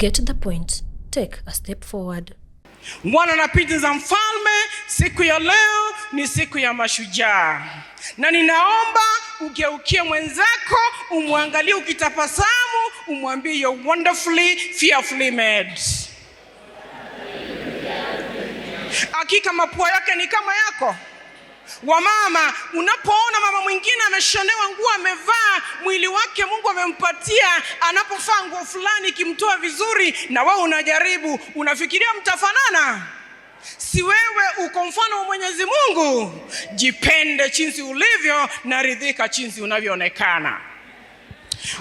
Get the point, take a step forward. Bwana na piti za mfalme, siku ya leo ni siku ya mashujaa, na ninaomba ugeukie mwenzako, umwangalie ukitabasamu, umwambie, "You're wonderfully, fearfully made." Hakika mapua yake ni kama yako. Wamama, unapoona mama mwingine ameshonewa nguo amevaa, mwili wake Mungu amempatia, anapovaa nguo fulani ikimtoa vizuri, na wewe unajaribu, unafikiria mtafanana? Si wewe uko mfano wa Mwenyezi Mungu? Jipende jinsi ulivyo na ridhika jinsi unavyoonekana.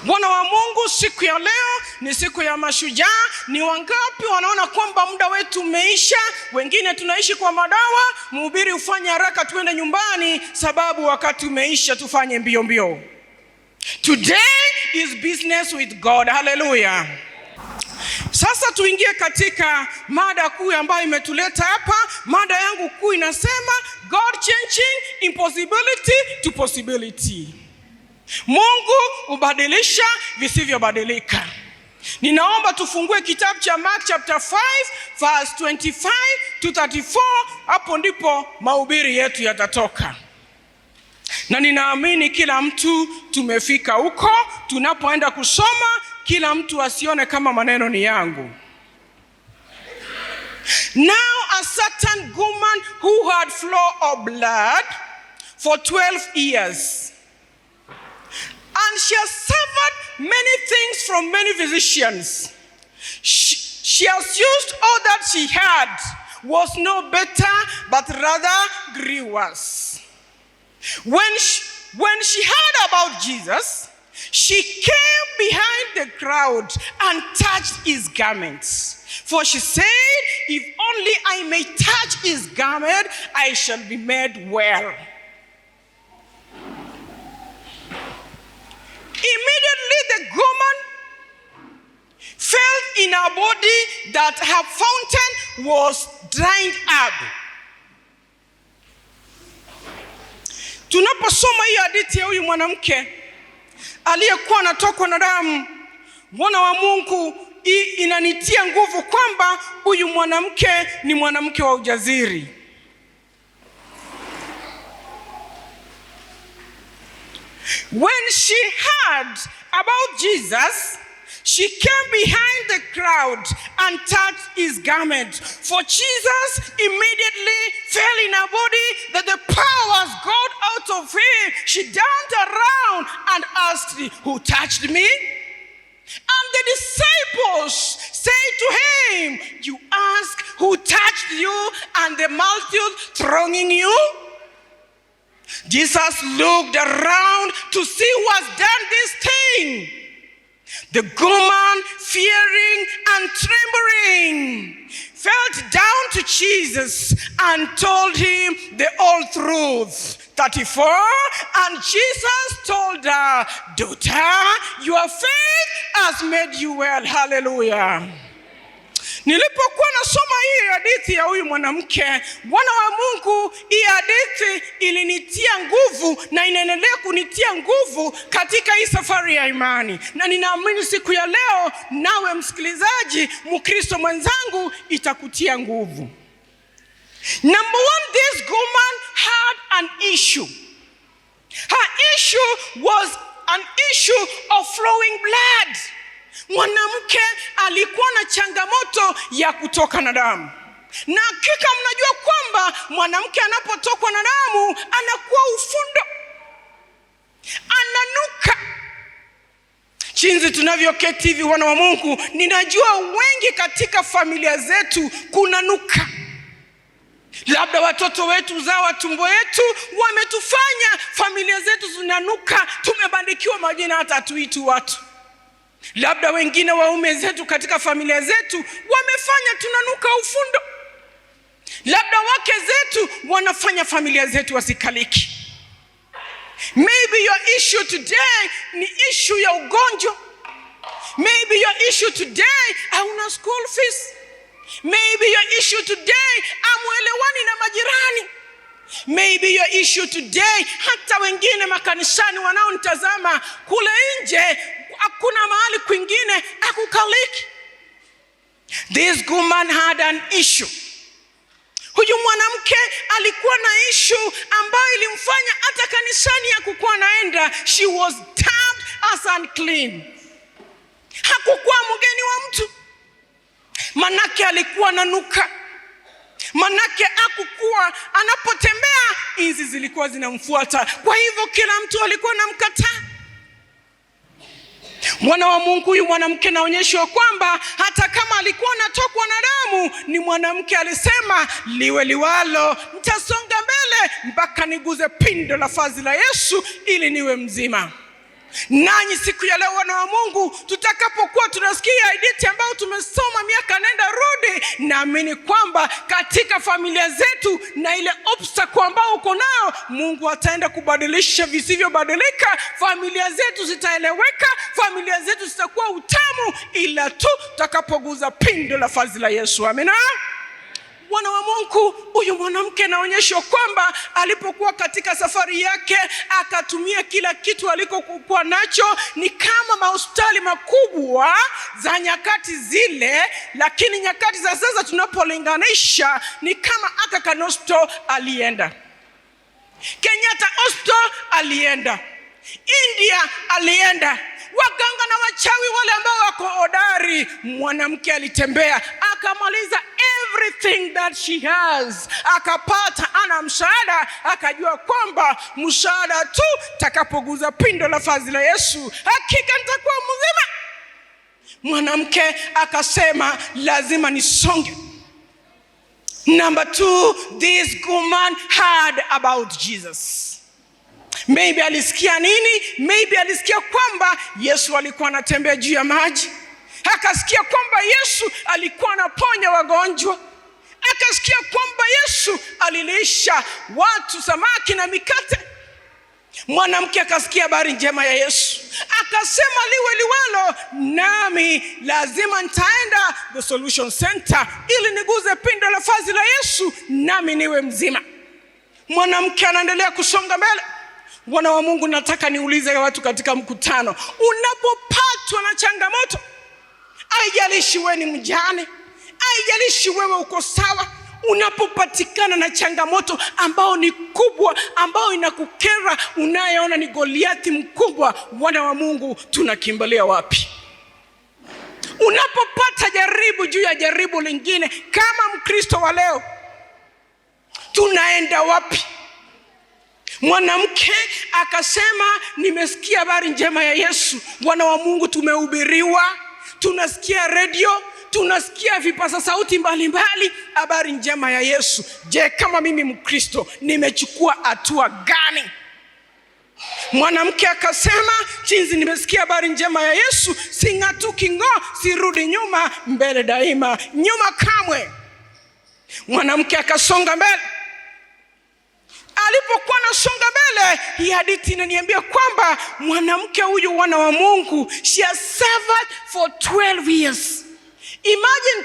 Bwana wa Mungu, siku ya leo ni siku ya mashujaa. Ni wangapi wanaona kwamba muda wetu umeisha? Wengine tunaishi kwa madawa. Mhubiri, ufanye haraka tuende nyumbani, sababu wakati umeisha, tufanye mbio mbio. Today is business with God. Hallelujah. Sasa tuingie katika mada kuu ambayo imetuleta hapa. Mada yangu kuu inasema, "God changing impossibility to possibility." Mungu hubadilisha visivyobadilika. Ninaomba tufungue kitabu cha Mark chapter 5 verse 25 to 34. Hapo ndipo mahubiri yetu yatatoka, na ninaamini kila mtu tumefika huko. Tunapoenda kusoma, kila mtu asione kama maneno ni yangu. Now a certain woman who had flow of blood for 12 years, and she has suffered many things from many physicians. She has used all that she had, was no better, but rather grew worse. When she heard about Jesus, she came behind the crowd and touched his garments. For she said, "If only I may touch his garment, I shall be made well." Immediately the woman felt in her body that her fountain was dried up. Tunaposoma hii hadithi ya huyu mwanamke aliyekuwa anatokwa na damu, mwana wa Mungu, hii inanitia nguvu kwamba huyu mwanamke ni mwanamke wa ujasiri. When she heard about Jesus, she came behind the crowd and touched his garment. For Jesus immediately fell in her body that the power was gone out of him. She turned around and asked, "Who touched me?" And the disciples said to him, "You ask who touched you, and the multitude thronging you?" Jesus looked around to see who has done this thing. The woman, fearing and trembling, fell down to Jesus and told him the whole truth. 34. And Jesus told her, "Daughter, your faith has made you well." Hallelujah. Nilipokuwa nasoma hii hadithi ya huyu mwanamke, Bwana wa Mungu, hii hadithi ilinitia nguvu na inaendelea kunitia nguvu katika hii safari ya imani, na ninaamini siku ya leo, nawe msikilizaji, Mkristo mwenzangu, itakutia nguvu. Number one, this woman had an issue. Her issue was an issue of flowing blood. Mwanamke alikuwa na changamoto ya kutoka na damu, na hakika mnajua kwamba mwanamke anapotokwa na damu anakuwa ufundo, ananuka. Jinsi tunavyoketi hivi, wana wa Mungu, ninajua wengi katika familia zetu kunanuka. Labda watoto wetu uzao wa tumbo yetu wametufanya familia zetu zinanuka, tumebandikiwa majina hata hatuitwi watu. Labda wengine waume zetu katika familia zetu wamefanya tunanuka ufundo. Labda wake zetu wanafanya familia zetu wasikaliki. Maybe your issue today ni issue ya ugonjwa. Maybe your issue today hauna school fees. Maybe your issue today hamuelewani na majirani. Maybe your issue today, hata wengine makanisani wanaonitazama kule nje, hakuna mahali kwingine hakukaliki. This woman had an issue. Huyu mwanamke alikuwa na issue ambayo ilimfanya hata kanisani hakukuwa naenda. She was tagged as unclean. Hakukuwa mgeni wa mtu, manake alikuwa nanuka, manake hakukuwa anapotembea, inzi zilikuwa zinamfuata. Kwa hivyo kila mtu alikuwa anamkataa. Mwana wa Mungu, huyu mwanamke naonyeshwa kwamba hata kama alikuwa anatokwa na damu, ni mwanamke alisema, liwe liwalo, nitasonga mbele mpaka niguze pindo la vazi la Yesu ili niwe mzima. Nanyi siku ya leo, wana wa Mungu, tutakapokuwa tunasikia hadithi ambayo tumesoma miaka nenda rudi, naamini kwamba katika familia zetu na ile obstacle ambayo uko nayo, Mungu ataenda kubadilisha visivyobadilika. Familia zetu zitaeleweka, familia zetu zitakuwa utamu, ila tu tutakapoguza pindo la vazi la Yesu. Amina. Mwana wa Mungu, huyu mwanamke anaonyeshwa kwamba alipokuwa katika safari yake akatumia kila kitu alikokuwa nacho, ni kama mahospitali makubwa za nyakati zile, lakini nyakati za sasa tunapolinganisha ni kama Aga Khan Hospital alienda, Kenyatta Hospital alienda, India alienda, waganga na wachawi wale ambao wako hodari. Mwanamke alitembea akamaliza everything that she has, akapata ana msaada, akajua kwamba msaada tu takapoguza pindo la vazi la Yesu, hakika nitakuwa mzima. Mwanamke akasema lazima nisonge. Number two, this woman heard about Jesus. Maybe alisikia nini? Maybe alisikia kwamba Yesu alikuwa anatembea juu ya maji, akasikia kwamba Yesu alikuwa anaponya wagonjwa, akasikia kwamba Yesu alilisha watu samaki na mikate. Mwanamke akasikia habari njema ya Yesu, akasema liwe liwalo, nami lazima nitaenda the Solution Center ili niguze pindo la vazi la Yesu, nami niwe mzima. Mwanamke anaendelea kusonga mbele. Bwana wa Mungu, nataka niulize watu katika mkutano, unapopatwa na changamoto, haijalishi wewe ni mjane, haijalishi wewe uko sawa, unapopatikana na changamoto ambao ni kubwa, ambao inakukera, unayeona ni Goliathi mkubwa, wana wa Mungu, tunakimbilia wapi? Unapopata jaribu juu ya jaribu lingine, kama Mkristo wa leo, tunaenda wapi? Mwanamke akasema, nimesikia habari njema ya Yesu. Bwana wa Mungu, tumehubiriwa, tunasikia redio, tunasikia vipaza sauti mbalimbali, habari njema ya Yesu. Je, kama mimi Mkristo nimechukua hatua gani? Mwanamke akasema, jinsi nimesikia habari njema ya Yesu, sing'atuki ng'o, sirudi nyuma, mbele daima, nyuma kamwe. Mwanamke akasonga mbele. Alipokuwa anasonga mbele, hii hadithi inaniambia kwamba mwanamke huyu, wana wa Mungu, she has suffered for 12 years. Imagine,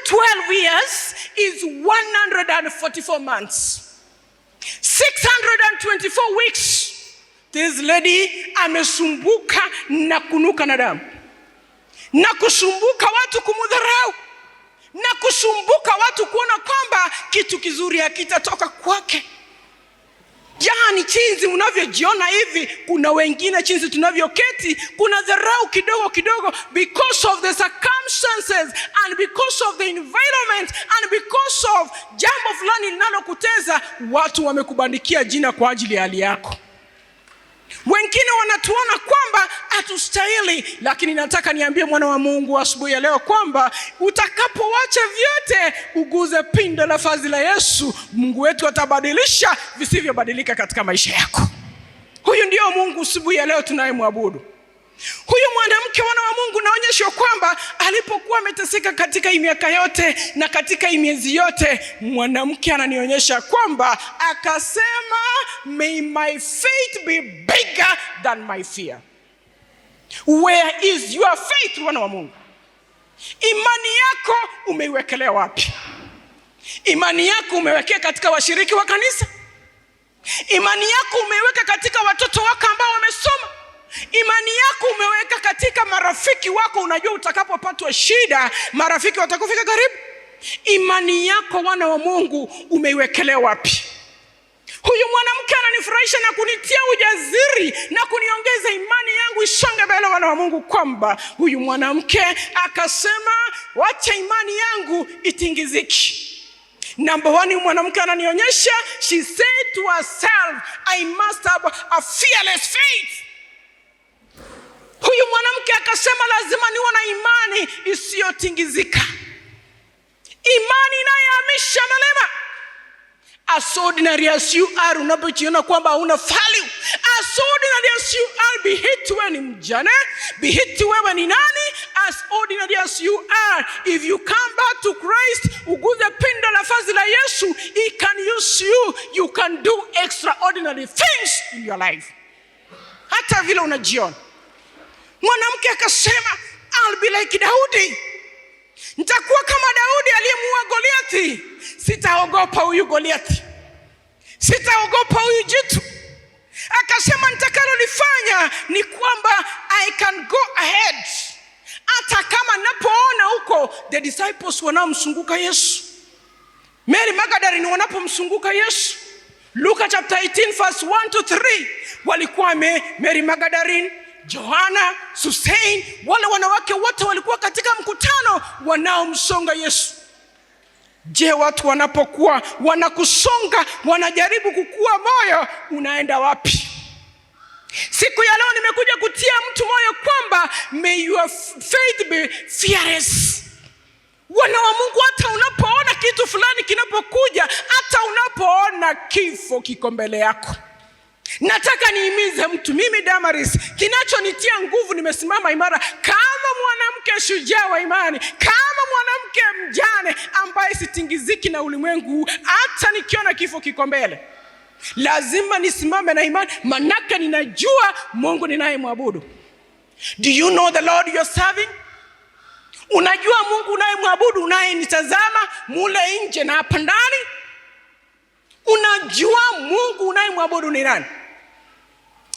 12 years is 144 months, 624 weeks. This lady amesumbuka na kunuka na damu na kusumbuka watu kumudharau na kusumbuka watu kuona kwamba kitu kizuri hakitatoka kwake. Yaani chinzi unavyojiona hivi, kuna wengine chinzi tunavyoketi, kuna dharau kidogo kidogo because of the circumstances and because of the environment and because of jambo fulani linalokuteza. Watu wamekubandikia jina kwa ajili ya hali yako. Wengine wanatuona kwamba hatustahili, lakini nataka niambie mwana wa Mungu asubuhi ya leo kwamba utakapowacha vyote uguze pindo la vazi la Yesu, Mungu wetu atabadilisha visivyobadilika katika maisha yako. Huyu ndio Mungu asubuhi ya leo tunayemwabudu. Huyu mwanamke, wana wa Mungu, naonyeshwa kwamba alipokuwa ameteseka katika hii miaka yote na katika hii miezi yote, mwanamke ananionyesha kwamba akasema, "May my faith be bigger than my fear." Where is your faith, wana wa Mungu? Imani yako umeiwekelea wapi? Imani yako umewekea katika washiriki wa kanisa? Imani yako umeiweka katika watoto wako ambao wamesoma? Imani yako umeweka katika marafiki wako. Unajua utakapopatwa shida, marafiki watakufika karibu. Imani yako, wana wa Mungu, umeiwekelea wapi? Huyu mwanamke ananifurahisha na kunitia ujasiri na kuniongeza imani yangu isonge mbele, wana wa Mungu, kwamba huyu mwanamke akasema, "Wacha imani yangu itingiziki." Number one, mwanamke ananionyesha, she said to herself, "I must have a fearless faith." Huyu mwanamke akasema, "Lazima niwe na imani isiyotingizika, imani inayohamisha milima." As ordinary as you are, unapojiona kwamba hauna value, as ordinary as you are, be it wewe ni mjane, be it wewe ni nani, as ordinary as you are, if you come back to Christ, uguze pindo la vazi la Yesu, he can use you. You can do extraordinary things in your life, hata vile unajiona. Mwanamke akasema, "I'll be like Daudi, nitakuwa kama Daudi aliyemuua Goliathi. Sitaogopa huyu Goliathi, sitaogopa huyu jitu." Akasema, "Nitakalolifanya ni kwamba I can go ahead, hata kama napoona huko the disciples wanaomzunguka Yesu, Mary Magdalene wanapomzunguka Yesu." Luka chapter 18 verse 1 to 3, walikuwa Mary Magdalene, Johanna, Susan, wale wanawake wote walikuwa katika mkutano wanaomsonga Yesu. Je, watu wanapokuwa wanakusonga, wanajaribu kukua moyo, unaenda wapi? Siku ya leo nimekuja kutia mtu moyo kwamba may your faith be fearless. Wana wa Mungu, hata unapoona kitu fulani kinapokuja, hata unapoona kifo kiko mbele yako, nataka nihimize mtu, mimi Damaris, kinachonitia nguvu, nimesimama imara kama mwanamke shujaa wa imani, kama mwanamke mjane ambaye sitingiziki na ulimwengu. Hata nikiona kifo kiko mbele, lazima nisimame na imani, manake ninajua Mungu ninayemwabudu. Do you know the Lord you're serving? Unajua Mungu unayemwabudu, unayenitazama mule nje na hapa ndani? Unajua Mungu unayemwabudu ni nani?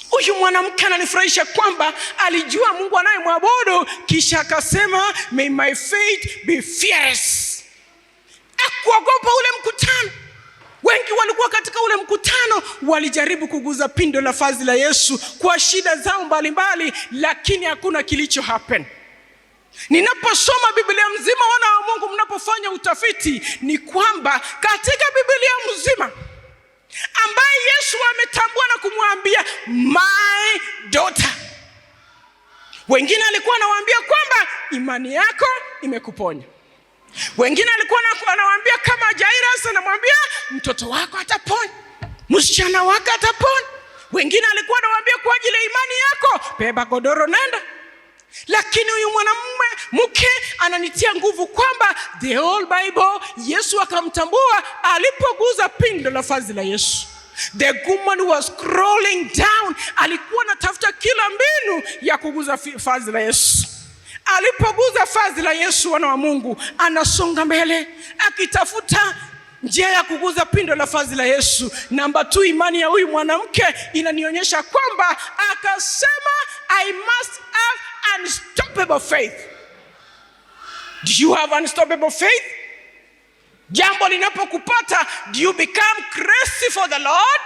Huyu mwanamke ananifurahisha kwamba alijua Mungu anayemwabudu, kisha akasema, "May my faith be fearless." Akuogopa ule mkutano. Wengi walikuwa katika ule mkutano, walijaribu kuguza pindo la vazi la Yesu kwa shida zao mbalimbali, lakini hakuna kilicho happen. Ninaposoma Biblia mzima, wana wa Mungu, mnapofanya utafiti, ni kwamba katika Biblia mzima ambaye Yesu ametambua na kumwambia, "My daughter." Wengine alikuwa anawaambia kwamba imani yako imekuponya. Wengine alikuwa anawaambia kama Jairus, anamwambia mtoto wako atapona, msichana wako atapona. Wengine alikuwa anawaambia kwa ajili ya imani yako, beba godoro, nenda. Lakini huyu mwanamume mke ananitia nguvu kwamba the whole Bible, Yesu akamtambua alipoguza pindo la vazi la Yesu. The woman was crawling down, alikuwa anatafuta kila mbinu ya kuguza vazi la Yesu. Alipoguza vazi la Yesu, wana wa Mungu, anasonga mbele akitafuta njia ya kuguza pindo la vazi la Yesu. Namba 2, imani ya huyu mwanamke inanionyesha kwamba akasema, "I must have unstoppable faith." Do you have unstoppable faith? Jambo linapokupata, do you become crazy for the Lord?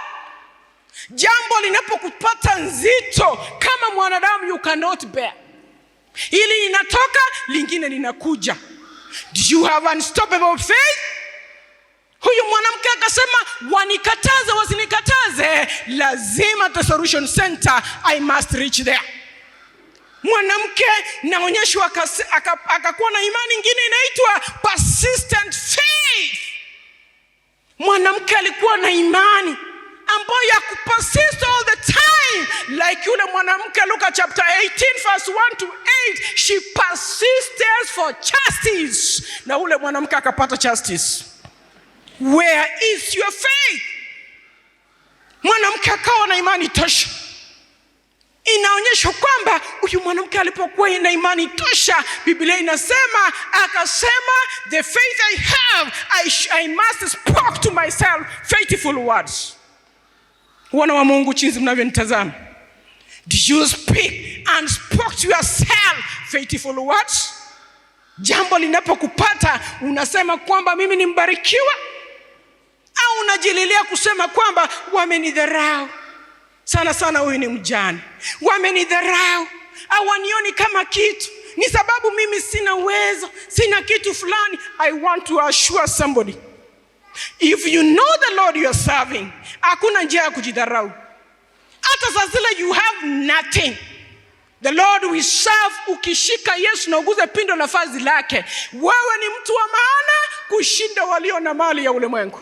Jambo linapokupata nzito kama mwanadamu, you cannot bear. Hili linatoka, lingine linakuja. Do you have unstoppable faith? Huyu mwanamke akasema, "Wanikataze wasinikataze, lazima the solution center, I must reach there." Mwanamke naonyeshwa akakuwa na imani ingine inaitwa persistent faith. Mwanamke alikuwa na imani ambayo ya kupersist all the time, like yule mwanamke Luka chapter 18 verse 1 to 8, she persisted for justice, na ule mwanamke akapata justice. Where is your faith? Mwanamke akawa na imani tosha. Inaonyesha kwamba huyu mwanamke alipokuwa na imani tosha, Biblia inasema akasema, "The faith I have, I must spoke to myself faithful words." Wana wa Mungu, jinsi mnavyonitazama, Do you speak and spoke to yourself faithful words? Jambo linapokupata unasema kwamba mimi ni mbarikiwa, au unajililia kusema kwamba wamenidharau sana sana, huyu ni mjane, wamenidharau, hawanioni kama kitu, ni sababu mimi sina uwezo, sina kitu fulani. I want to assure somebody, if you know the Lord you are serving, hakuna njia ya kujidharau. Hata saa zile you have nothing, the Lord we serve, ukishika Yesu na uguze pindo la vazi lake, wewe ni mtu wa maana kushinda walio na mali ya ulimwengu.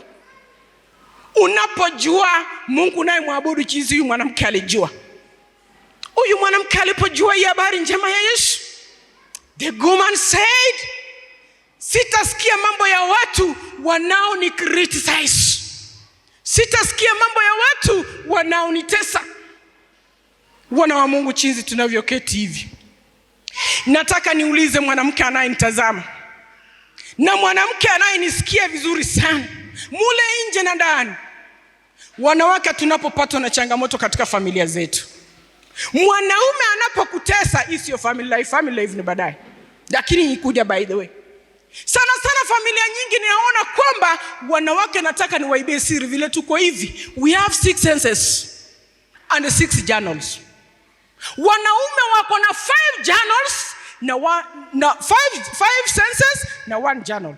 Unapojua Mungu unayemwabudu jinsi huyu mwanamke alijua. Huyu mwanamke alipojua hii habari njema ya Yesu, the woman said, sitasikia mambo ya watu wanaoni criticize, sitasikia mambo ya watu wanaonitesa. Wana wa Mungu, jinsi tunavyoketi hivi, nataka niulize mwanamke anayenitazama na mwanamke anayenisikia vizuri sana mule nje na ndani, wanawake tunapopatwa na changamoto katika familia zetu, mwanaume anapokutesa, hii sio family life, family life ni baadaye, lakini ikuja by the way. Sana sana familia nyingi ninaona kwamba wanawake, nataka niwaibie siri, vile tuko hivi, we have six senses and six journals. Wanaume wako na five journals na five senses na one journal.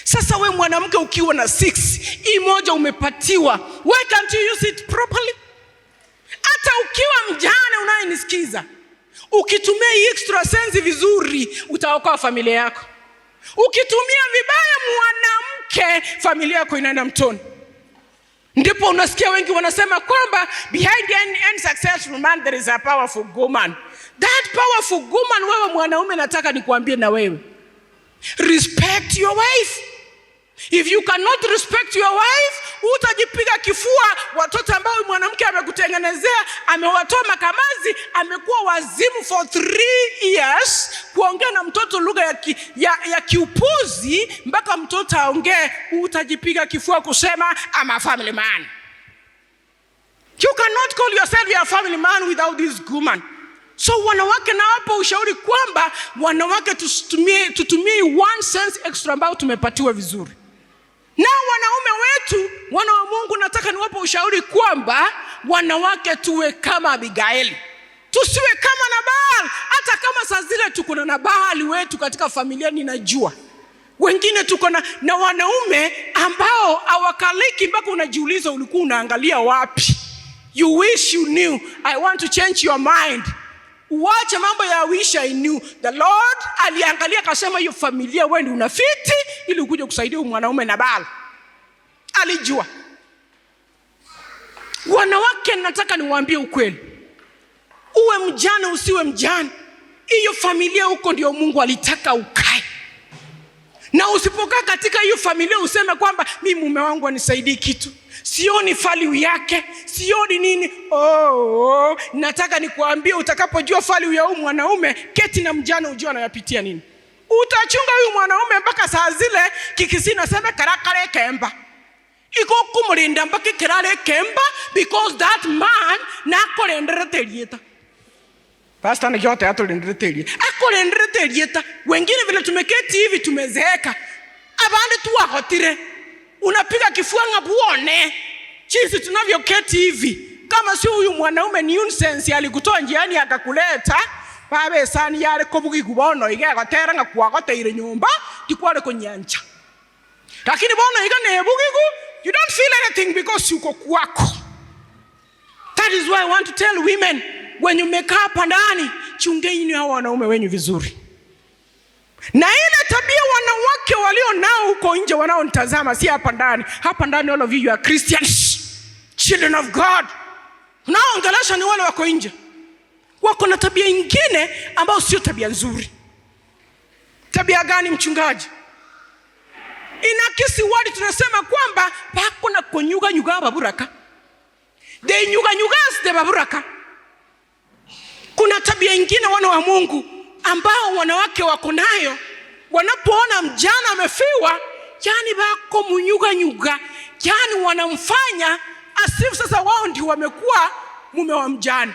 Sasa we mwanamke ukiwa na six, hii moja umepatiwa, why can't you use it properly? Hata ukiwa mjane unayenisikiza, ukitumia hii extra sense vizuri, utaokoa familia yako. Ukitumia vibaya mwanamke, familia yako inaenda mtoni. Ndipo unasikia wengi wanasema kwamba behind any successful man there is a powerful woman. That powerful woman, wewe mwanaume, nataka nikuambie na wewe, respect your wife. If you cannot respect your wife, utajipiga kifua. Watoto ambao mwanamke amekutengenezea, amewatoa makamazi, amekuwa wazimu for 3 years, kuongea na mtoto lugha ya kiupuzi mpaka mtoto aongee, utajipiga kifua kusema, "I'm a family man." You cannot call yourself a family man without this woman. So wanawake, nawapa ushauri kwamba wanawake tutumie one sense extra ambayo tumepatiwa vizuri. Na wanaume wetu, wana wa Mungu, nataka niwape ushauri kwamba wanawake tuwe kama Abigaili, tusiwe kama Nabal. Hata kama saa zile tuko na Nabali wetu katika familia, ninajua wengine tuko na wanaume ambao hawakaliki mpaka unajiuliza ulikuwa unaangalia wapi. You wish you knew. I want to change your mind. Uache mambo ya "wish I knew." The Lord aliangalia akasema, hiyo familia wewe ndio unafiti ili ukuje kusaidia huyu mwanaume Nabal. Alijua. Wanawake, nataka niwaambie ukweli, uwe mjane usiwe mjane, hiyo familia huko ndio Mungu alitaka ukae, na usipokaa katika hiyo familia useme kwamba mi mume wangu anisaidii kitu, sioni value yake, sioni nini. Oh, nataka nikuambie, utakapojua value ya huyu mwanaume, keti na mjane ujue anayapitia nini. Utachunga huyu mwanaume mpaka saa zile kikisi nasema karakare kemba iko kumulinda mpaka kirare kemba, because that man nakurenderete rieta. Pastor nikiote aturenderete rieta, akurenderete rieta. Wengine vile tumeketi hivi tumezeeka, abandi tuwahotire, unapiga kifua ngabuone jinsi tunavyoketi hivi. Kama si huyu mwanaume nonsense alikutoa njiani akakuleta babesani yale kobugigu bono igegotera ng'a kwagoteire nyumba tikware kunyancha, lakini bono iga nebugigu, you don't feel anything because yuko kwako. That is why I want to tell women, when you make up ndani, chungeni hao wanaume wenyu vizuri. Na ile tabia wanawake walio nao huko nje wanaonitazama, si hapa ndani. Hapa ndani all of you, you are Christians, children of God. Unaoongelesha ni wale wako nje, wako na tabia ingine ambayo sio tabia nzuri. Tabia gani, mchungaji? Inakisi wadi tunasema kwamba bako na konyuga nyuga baburaka, they nyuga nyugas de baburaka. Kuna tabia ingine, wana wa Mungu, ambao wanawake wako nayo, wanapoona mjana amefiwa, yani bako munyuga nyuga, yani wanamfanya asifu sasa wao ndio wamekuwa mume wa mjane.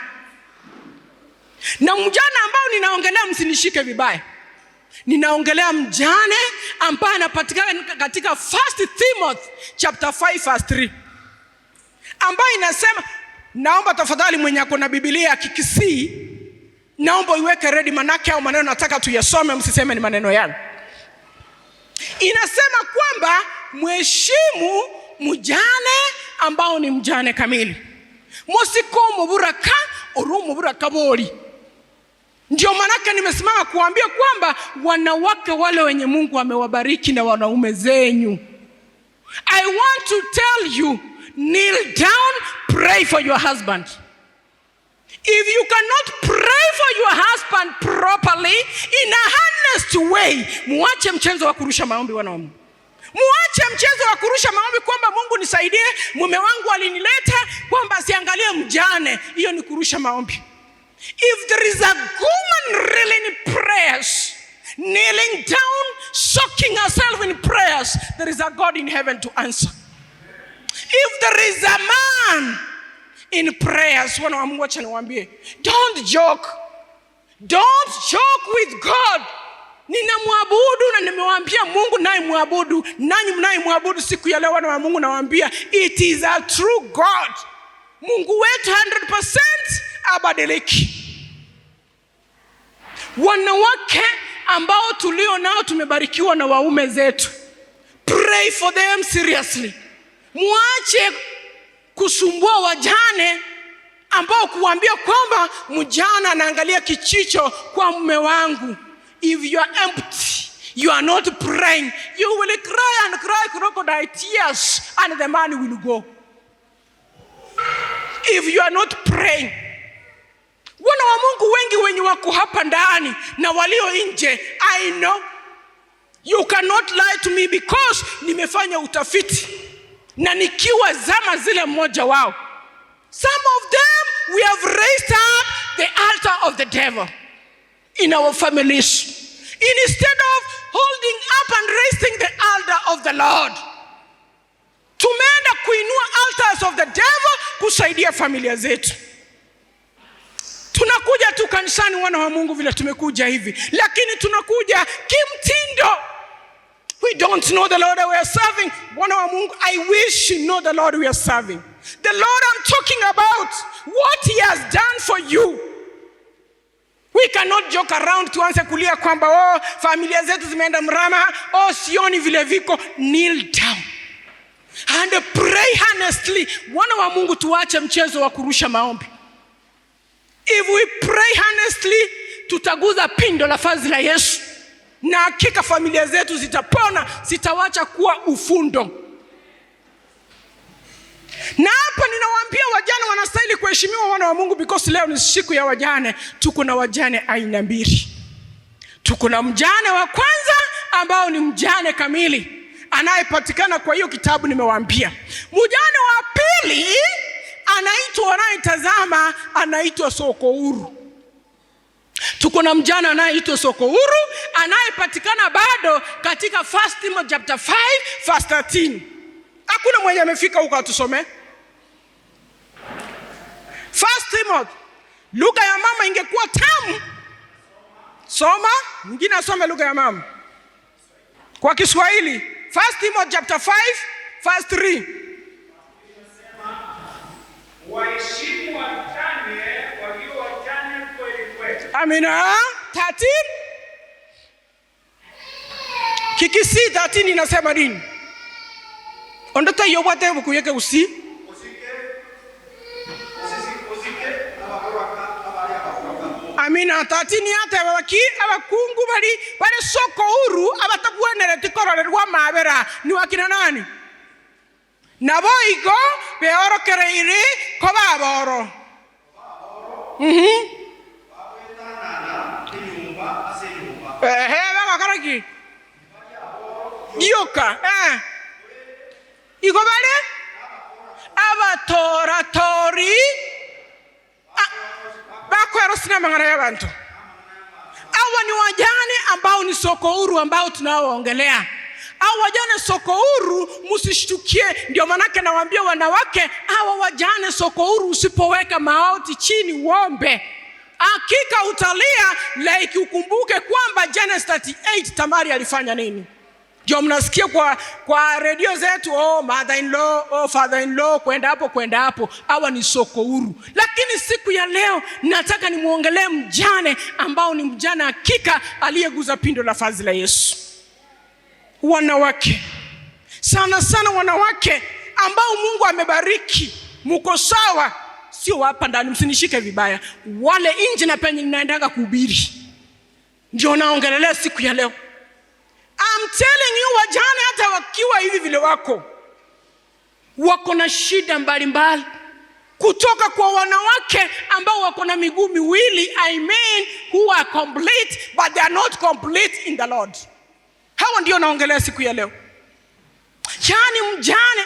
Na mjane ambao ninaongelea, msinishike vibaya, ninaongelea mjane ambaye anapatikana katika First Timothy chapter 5 verse 3, ambayo inasema, naomba tafadhali mwenye ako na Biblia ya Kikisii, naomba iweke ready, manake au maneno nataka tuyasome, msiseme ni maneno yangu. Inasema kwamba mheshimu mjane ambao ni mjane kamili, musiko muburaka uri umuburaka bori. Ndio manake nimesimama kuambia kwamba wanawake wale wenye Mungu amewabariki na wanaume zenyu, I want to tell you, kneel down, pray for your husband. If you cannot pray for your husband properly in a honest way, muache mchezo wa kurusha maombi, wanaume. Muache mchezo wa kurusha maombi kwamba Mungu nisaidie, mume wangu alinileta kwamba asiangalie mjane. Hiyo ni kurusha maombi. If there is a woman really in prayers, kneeling down, soaking herself in prayers, there is a God in heaven to answer. If there is a man in prayers, wana wa Mungu, acha niwaambie, don't joke. Don't joke with God. Ninamwabudu na nimewaambia Mungu naye mwabudu, nanyi mnayemwabudu siku ya leo, wana wa Mungu, nawaambia it is a true God. Mungu wetu 100% abadiliki. Wanawake ambao tulio nao tumebarikiwa na waume zetu, pray for them seriously. Mwache kusumbua wajane ambao kuambia kwamba mjane anaangalia kichicho kwa mume wangu. If you are empty, you are not praying, you will cry and cry crocodile tears and the man will go. If you are not praying. Wana wa Mungu wengi wenye wako hapa ndani na walio nje, I know you cannot lie to me because nimefanya utafiti na nikiwa zama zile mmoja wao. Some of them, we have raised up the altar of the devil in our families instead of holding up and raising the altar of the Lord. Tumeenda kuinua altars of the devil kusaidia familia zetu. Tunakuja tu kanisani, wana wa Mungu, vile tumekuja hivi, lakini tunakuja kimtindo. We don't know the Lord we are serving. Wana wa Mungu, I wish you know the Lord we are serving. The Lord I'm talking about, what he has done for you. We cannot joke around, tuanze kulia kwamba, oh, familia zetu zimeenda mrama, oh, sioni vile viko. Kneel down and pray honestly. Wana wa Mungu, tuache mchezo wa kurusha maombi. If we pray honestly, tutaguza pindo la vazi la Yesu na hakika familia zetu zitapona, zitawacha kuwa ufundo. Na hapa ninawaambia wajane wanastahili kuheshimiwa, wana wa Mungu, because leo ni siku ya wajane. Tuko na wajane aina mbili. Tuko na mjane wa kwanza ambao ni mjane kamili anayepatikana kwa hiyo kitabu nimewaambia. Mjane wa pili anaitwa, wanayetazama, anaitwa soko huru. Tuko na mjane anayeitwa soko huru anayepatikana bado katika First Timothy chapter 5 verse 13. Hakuna mwenye amefika huko atusome. First Timothy, lugha ya mama ingekuwa tamu. Soma, mwingine asome lugha ya mama kwa Kiswahili. First Timothy chapter 5 verse 3. Waheshimu wajane walio wajane kweli kweli. Amina. 13. Kikisii 13 inasema nini? Ondota yobwate bukuyeke usi. Osike, osike abakoraka abali abakoraka. Amina. 13 yateba baki abakungu bali bali soko huru abatabwenereti kororerwa mabera ni wakina nani? Nabo igo beorokereire ko baboro. Babwetanana enyumba ase enyumba. Ehe, bagakora ki? Gioka. Eh. Igo bale abatoratori bakwero mang'ana ya bantu. Hawa ni wajane ambao ni soko huru ambao tunaoongelea. Hawa wajane soko huru, msishtukie. Ndio manake nawaambia wanawake, hawa wajane soko huru, usipoweka maoti chini uombe, Hakika utalia like ukumbuke kwamba Genesis 38 Tamari alifanya nini. Ndio mnasikia kwa redio zetu, oh mother in law, oh father in law, kwenda hapo kwenda hapo, hawa ni soko huru. Lakini siku ya leo nataka nimwongelee mjane ambao ni mjane hakika aliyeguza pindo la vazi la Yesu. Wanawake, sana sana wanawake ambao Mungu amebariki, mko sawa, sio hapa ndani, msinishike vibaya, wale nje na penye ninaendaga kuhubiri, ndio naongelelea siku ya leo. I'm telling you, wajane hata wakiwa hivi vile wako na shida mbalimbali kutoka kwa wanawake ambao wako na miguu miwili, I mean who are complete but they are not complete in the Lord. Hawa ndio naongelea siku ya leo. Yaani mjane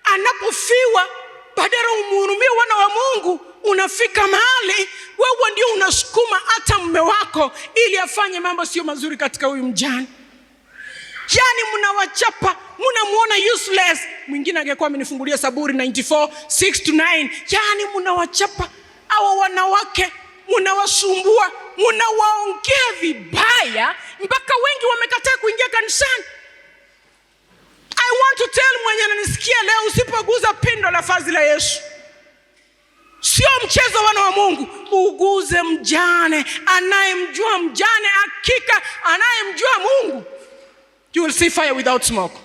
anapofiwa, badala umhurumie wana wa Mungu, unafika mahali wewe ndio unasukuma hata mume wako ili afanye mambo sio mazuri katika huyu mjane. Yaani mnawachapa, mnamuona useless. Mwingine angekuwa amenifungulia Saburi 94 6 to 9. Yaani mnawachapa hawa wanawake, mnawasumbua, mnawaongea vibaya mpaka wengi wamekataa kuingia kanisani. I want to tell mwenye ananisikia leo, usipoguza pindo la vazi la Yesu, sio mchezo, wana wa Mungu. Uguze mjane, anayemjua mjane, hakika anayemjua Mungu, you will see fire without smoke.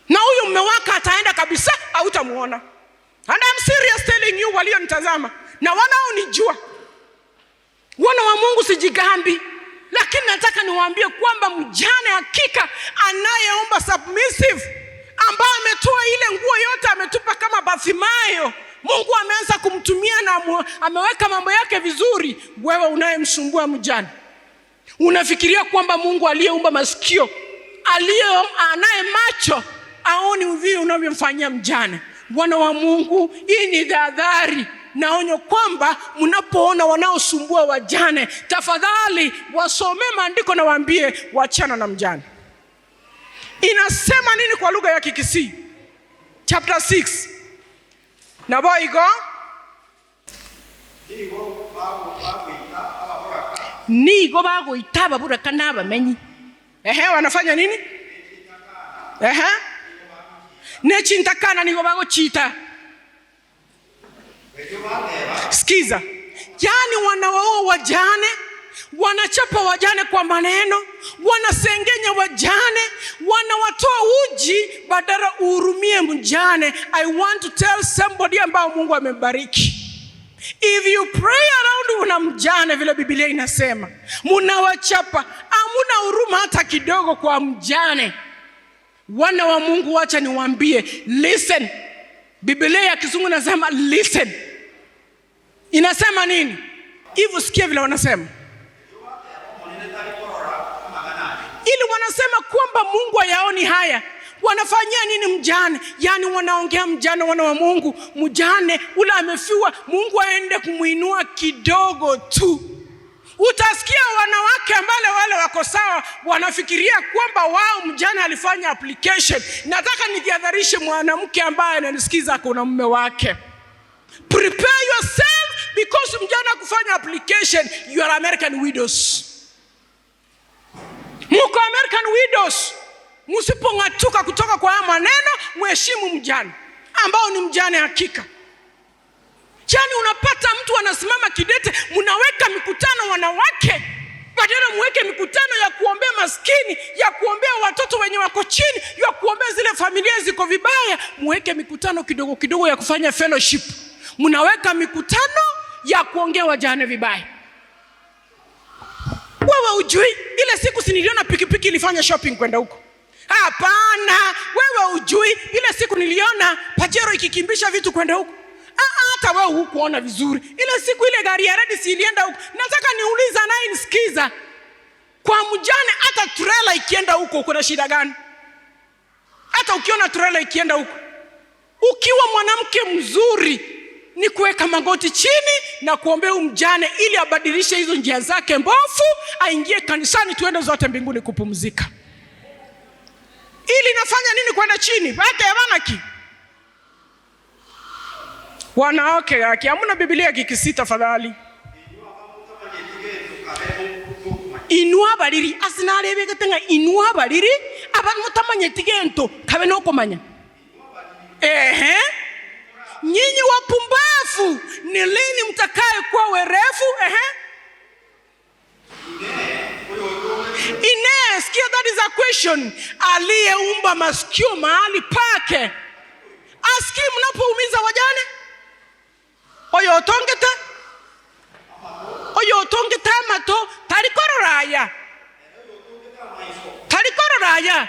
Na huyu mume wako ataenda kabisa, hautamuona. And I'm serious telling you, walionitazama na wanaonijua, wana wa Mungu, sijigambi, lakini nataka niwaambie kwamba mjane hakika anayeomba submissive, ambaye ametoa ile nguo yote ametupa kama Bartimayo, Mungu ameanza kumtumia na ameweka mambo yake vizuri. Wewe unayemsumbua mjane, unafikiria kwamba Mungu aliyeumba masikio, aliye anaye macho, aoni vile unavyomfanyia mjane? Bwana wa Mungu, hii ni tahadhari na onyo kwamba mnapoona wanaosumbua wajane, tafadhali wasomee maandiko na waambie wachana na mjane. Inasema nini kwa lugha ya Kikisii? Chapter 6 naboigo Nigo bagoita ababoraka nigo bagoita ababuraka n'abamenyi. Ehe, wanafanya nini? Ehe, nechintakana nigo bagochita. ekyo bateba. Sikiza, yaani wanawaoa wajane, wanachapa wajane kwa maneno, wanasengenya wajane, wanawatoa uji badala uhurumie mjane. I want to tell somebody ambao Mungu amembariki, if you pray around una mjane vile Biblia inasema, munawachapa, hamuna huruma hata kidogo kwa mjane. Wana wa Mungu, wacha niwaambie, listen. Biblia ya Kizungu inasema listen. Inasema nini? Hivi sikia vile wanasema, ili wanasema kwamba Mungu hayaoni haya. Wanafanyia nini mjane? Yaani wanaongea mjane, wana wa Mungu, mjane ule amefiwa, Mungu aende kumuinua kidogo tu. Utasikia wanawake ambale wale wako sawa wanafikiria kwamba wao mjane alifanya application. Nataka nijihadharishe mwanamke ambaye ananisikiza kuna mume wake. Prepare yourself because mjane kufanya application, you are American widows. Mko American widows. Msipong'atuka kutoka kwa haya maneno, mheshimu mjane ambao ni mjane hakika. Yaani unapata mtu anasimama kidete, mnaweka mikutano wanawake, badala muweke mikutano ya kuombea maskini, ya kuombea watoto wenye wako chini, ya kuombea zile familia ziko vibaya, muweke mikutano kidogo kidogo ya kufanya fellowship. Mnaweka mikutano ya kuongea wajane vibaya. Wewe ujui ile siku si niliona pikipiki ilifanya shopping kwenda huko? Hapana, wewe ujui ile siku niliona Pajero ikikimbisha vitu kwenda huko? Ah, hata wewe hukuona vizuri. Ile siku ile gari ya red si ilienda huko? Nataka niulize anayenisikiza, kwa mjane hata trailer ikienda huko kuna shida gani? Hata ukiona trailer ikienda huko, ukiwa mwanamke mzuri ni kuweka magoti chini na kuombea huyu mjane ili abadilishe hizo njia zake mbovu, aingie kanisani, tuende zote mbinguni kupumzika. Ili nafanya nini kwenda chini? Wake wanaki wanawake yake hamna Biblia ya Kikisii tafadhali. Inwa abariri ase narebegete ng'a inwa abariri aba motamanyeti gento kabe nokomanya. Ehe, nyinyi wapumbavu, ni lini mtakaye kuwa werevu? Ehe, ine sikia, that is a question. Aliyeumba masikio mahali pake asikii mnapoumiza wajane? Oyo otongete, oyo otongete amato tarikororaya, tarikororaya.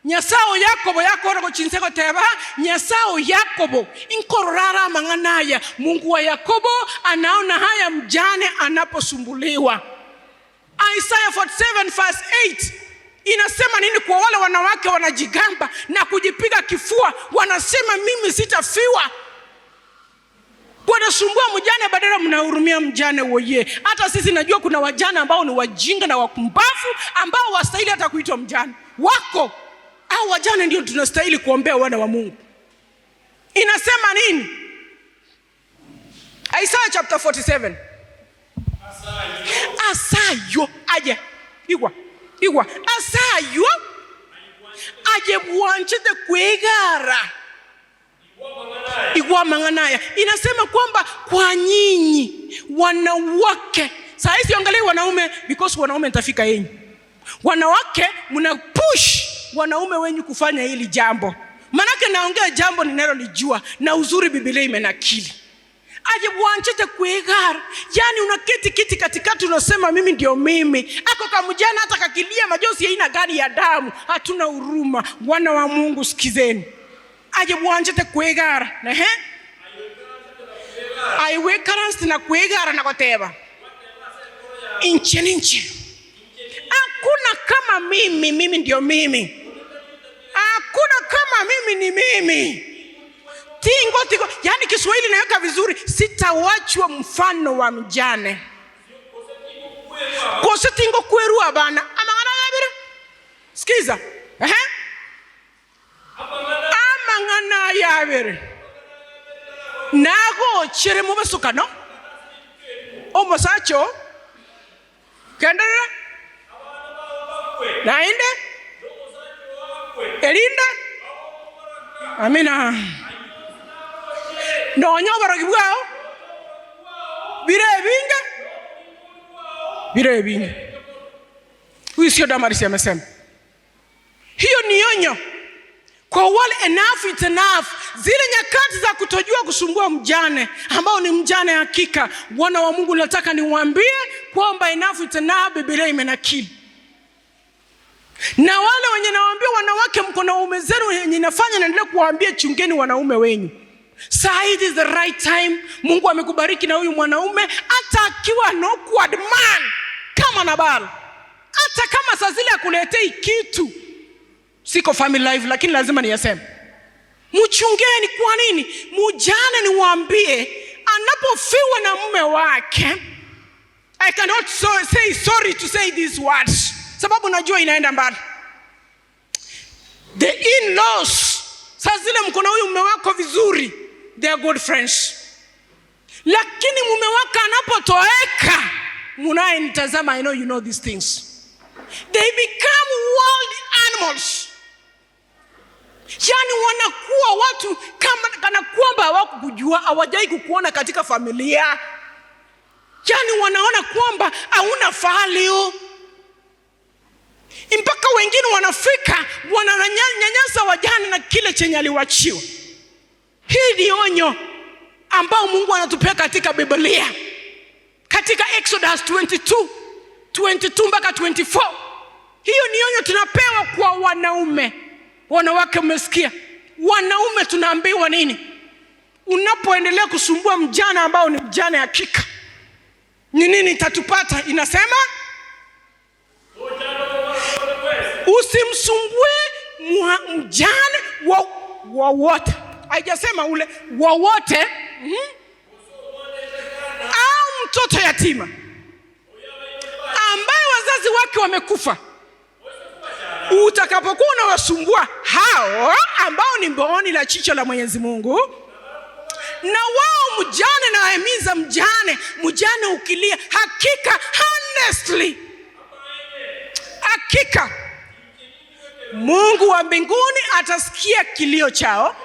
Nyasaye Yakobo yakora gochinse goteba Nyasaye Yakobo inkororara amang'ana. Mungu wa Yakobo anaona haya mjane anaposumbuliwa. Isaiah 47 verse 8 inasema nini kwa wale wanawake wanajigamba na kujipiga kifua, wanasema mimi sitafiwa? Wanasumbua mjane badala mnahurumia mjane. Woye, hata sisi najua kuna wajane ambao ni wajinga na wakumbavu ambao wastahili hata kuitwa mjane wako au wajane ndio tunastahili kuombea wana wa Mungu. Inasema nini? Isaiah chapter 47. Asayo aje igwa igwa asayo aje bwanchete kwegara igwa mang'anaya. Inasema kwamba kwa nyinyi wanawake, saa hizi angalia wanaume, because wanaume nitafika yenyu. Wanawake mna push wanaume wenyu kufanya hili jambo, manake naongea jambo ninalolijua na uzuri Biblia imenakili. Aje bwanchete kuegara, yani unaketi kiti katikati unasema mimi ndio mimi. Ako kamjana hata kakilia majozi aina gani ya damu, hatuna huruma. Wana wa Mungu sikizeni, aje bwanchete kuegara nehe aiwekaransi na kuegara na koteba inche ninche, hakuna kama mimi, mimi ndio mimi, hakuna kama mimi ni mimi. Tingo tingo, yani Kiswahili naweka vizuri, sitawachwa mfano wa mjane kose tingo kwerua bana amang'ana yabere. Sikiza, ehe, amang'ana yabere nagochere mubasukano omusacho kenderera nainde erinde amina nonya oborogi bwao bire ebinge bire ebinge. Huyu sio Damaris amesema hiyo ni onyo kwa wale, enough is enough. Zile nyakati za kutojua kusumbua mjane ambao ni mjane hakika, wana wa Mungu, nataka niwaambie kwamba enough is enough. Biblia imenakili. Na wale wenye nawaambia wanawake, mko na waume zenu wenye nafanya, naendelea kuwaambia chungeni wanaume wenyu. Saa hii is the right time. Mungu amekubariki na huyu mwanaume, hata akiwa an awkward man kama Nabal, hata kama saa zile akuletei kitu. Siko family life, lakini lazima niyaseme. Mchungeni. Kwa nini? Mjane niwaambie, anapofiwa na mume wake, I cannot say sorry to say these words, sababu najua inaenda mbali. The in-laws, saa zile mko na huyu mume wako vizuri, they are good friends, lakini mume wako anapotoweka, munayenitazama, I know you know these things, they become wild animals. Yani wanakuwa watu kama kana kwamba hawakukujua, hawajai kukuona katika familia. Yani wanaona kwamba hauna value, mpaka wengine wanafika wananyanyasa wajane na kile chenye aliwachiwa. Hii ni onyo ambao Mungu anatupea katika Biblia, katika Exodus 22 22 mpaka 24. Hiyo ni onyo tunapewa kwa wanaume. Wanawake mmesikia, wanaume tunaambiwa nini? Unapoendelea kusumbua mjane ambao ni mjane hakika, ni nini itatupata? Inasema usimsumbue mjane wowote, haijasema ule wowote, au mtoto yatima ambaye wazazi wake wamekufa. Utakapokuwa unawasumbua hao ambao ni mboni la chicho la Mwenyezi Mungu, na wao mjane, nawahimiza mjane, mjane ukilia, hakika honestly Hakika Mungu wa mbinguni atasikia kilio chao.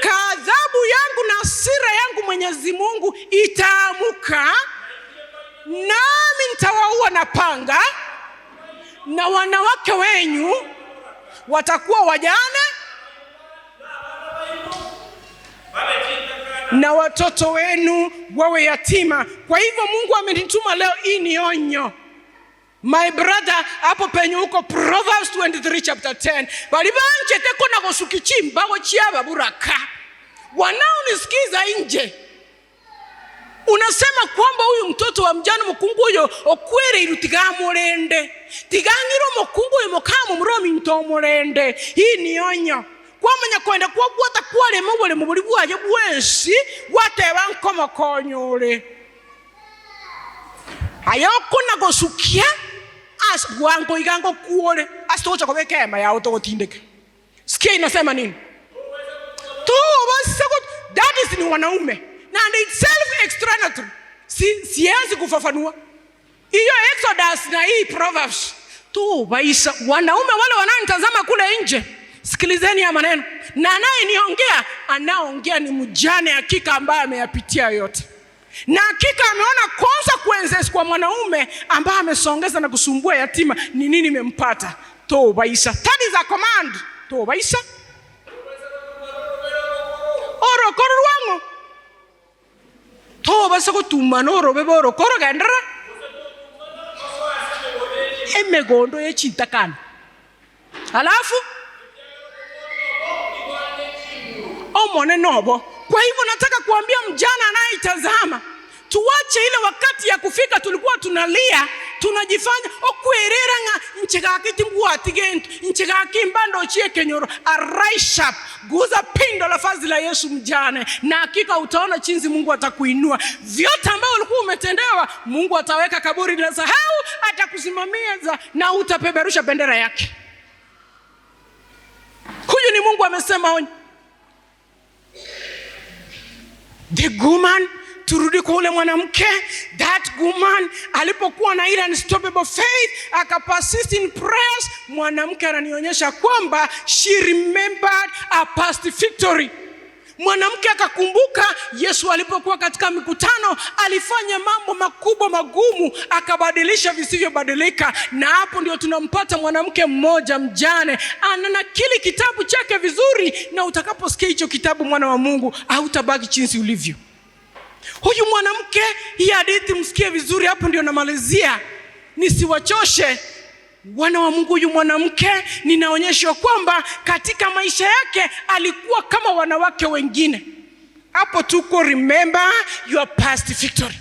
Kadhabu yangu na hasira yangu Mwenyezi Mungu itaamuka, nami nitawaua na panga, na wanawake wenyu watakuwa wajane na watoto wenu wawe yatima. Kwa hivyo Mungu amenituma leo hii ni onyo. My brother, hapo penye uko Proverbs 23 chapter 10, bali banche teko na gosukichimba chiaba buraka. Wanaonisikiza nje, unasema kwamba huyu mtoto wa mjane mukungu huyo okwere iru tigamurende, tigangiro mukungu uyu mukamu muromi ntomurende. Hii ni onyo. Kwamanya kwenda kwagwata kwarema obulemu buri bwaye bwensi gwateba nkomokonyore ayo kona gosukia as bwango igango kuore asitocha kobeka ema yao togotindeke. Sikia inasema nini? That is ni wanaume na and it's self explanatory. Siwezi kufafanua hiyo Exodus na hii Proverbs tu baisa. Wanaume wale wanaonitazama kule nje, sikilizeni ya maneno, na anayeniongea anaongea ni mjane hakika ambaye ameyapitia yote, na hakika ameona consequences kwa mwanaume ambaye amesongeza na kusumbua yatima. Ni nini imempata? Tobaisa. That is a command. Tobaisa. Orokoro rwango tobasa gotumana orobe borokoro gendera emegondo yechintakana. Alafu omone nobo. Kwa hivyo nataka kuambia mjana anayeitazama, tuache ile wakati ya kufika tulikuwa tunalia tunajifanya okwerera nga nchigaki timbwati gentu nchigaki mbando chie kenyoro. Arise up, guza pindo la fazi la Yesu mjane, na hakika utaona chinzi Mungu atakuinua. Vyote ambavyo ulikuwa umetendewa, Mungu ataweka kaburi la sahau, atakusimamia na utapeperusha bendera yake. Huyu ni Mungu amesema onyo. The woman, turudi kwa ule mwanamke. That woman alipokuwa na ile unstoppable faith, akapersist in prayers. Mwanamke ananionyesha kwamba she remembered a past victory. Mwanamke akakumbuka Yesu alipokuwa katika mikutano alifanya mambo makubwa magumu, akabadilisha visivyobadilika. Na hapo ndio tunampata mwanamke mmoja mjane, ananakili kitabu chake vizuri, na utakaposikia hicho kitabu, mwana wa Mungu, hautabaki jinsi ulivyo. Huyu mwanamke, hii hadithi msikie vizuri, hapo ndio namalizia, nisiwachoshe wana wa Mungu. Huyu mwanamke ninaonyeshwa kwamba katika maisha yake alikuwa kama wanawake wengine. Hapo tuko remember your past victory.